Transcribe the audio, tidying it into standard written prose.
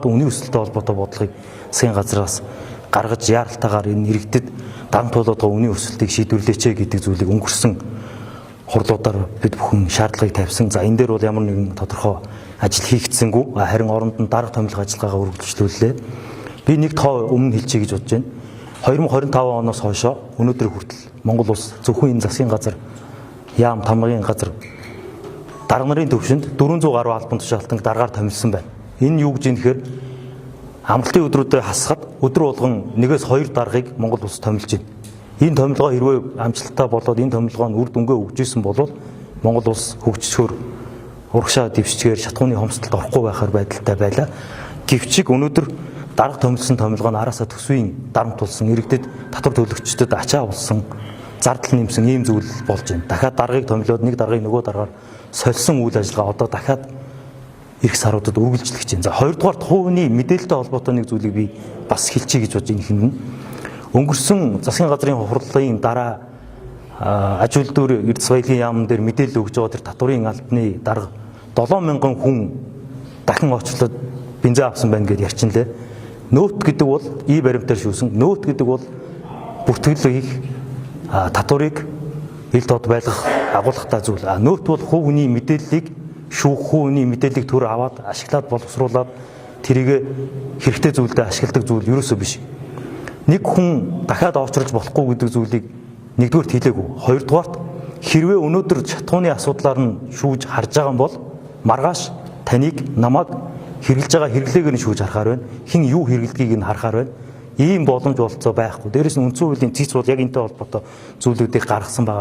Үнийн өсөлттэй холбоотой бодлогыг засгийн газраас гаргаж яаралтайгаар энэ иргэдэд дарамт болоод байгаа үнийн өсөлтийг шийдвэрлээч гэдэг зүйлийг өнгөрсөн хурлуудаар бид бүхэн шаардлагыг тавьсан. За энэ дээр бол ямар нэгэн тодорхой ажил хийгдсэнгүй. Харин оронд нь дарга томилох ажиллагаагаа үргэлжлүүллээ. Би нэг тоо өмнө хэлчихье гэж бодож байна. 2025 оноос хойшоо өнөөдөр хүртэл Монгол улс зөвхөн энэ засгийн газар яам тамгын газар дарга нарын төвшөнд 400 гаруй албан тушаалтанг даргаар томилсон байна. Энэ юу гэж юм гэхээр амралтын өдрүүдэд хасахад өдөр болгон нэгээс хоёр даргыг Монгол улс томилж байна. Энэ томилгоо хэрвээ амжилттай болоод энэ томилгоо нь үр дүнгээ өгч исэн бол Монгол улс хөгжчихөөр урагшаа дэвшчихээр шатхууны хомсдолд орохгүй байхаар байдалтай байлаа. Гэвч өнөөдөр дарга томилсон томилгоо нь араасаа төсвийн дарамт болсон иргэдэд татвар төлөгчдөд ачаа болсон зардал нэмсэн ийм зүйл болж байна. Дахиад даргыг томилоод нэг даргыг нөгөө даргаар сольсон үйл ажиллагаа одоо дахиад эх саруудад үргэлжлэх гэж байна. За хоёрдугаар хувийн мэдээлэлтэй холбоотой нэг зүйлийг би бас хэлчихье гэж бодож энэ хэнд нь. Өнгөрсөн засгийн газрын хурлын дараа аж үйлдвэр Эрдэс баялагын яамн дээр мэдээлэл өгж байгаа тэр татварын албаны дарга 7000 хүн дахин очлоод бензин авсан байна гэдээ ярьчин лээ. Нөт гэдэг бол и баримтаар шүүсэн. Нөт гэдэг бол бүртгэл хийх татварыг ил тод байлгах агуулгатай зүйл. Нөт бол хувь хүний мэдээллийг шүүх, хувь хүний мэдээллийг төр аваад ашиглаад боловсруулад тэрийг хэрэгтэй зүйлдээ ашигладаг зүйл ерөөсөө биш. Нэг хүн дахиад оочирлж болохгүй гэдэг зүйлийг нэгдүгээрт хэлээгүй. Хоёрдугаарт хэрвээ өнөөдөр шатхууны асуудлаар нь шүүж харж байгаа юм бол маргааш таныг намайг хэрэглэж байгаа хэрэглээг нь шүүж харахаар байна. Хэн юу хэрэглэдгийг нь харахаар байна. Ийм боломж болцоо байхгүй. Дээрээс нь үндсэн хуулийн цэц бол яг энэтэй холбоотой зүйлүүдийг гаргасан байгаа.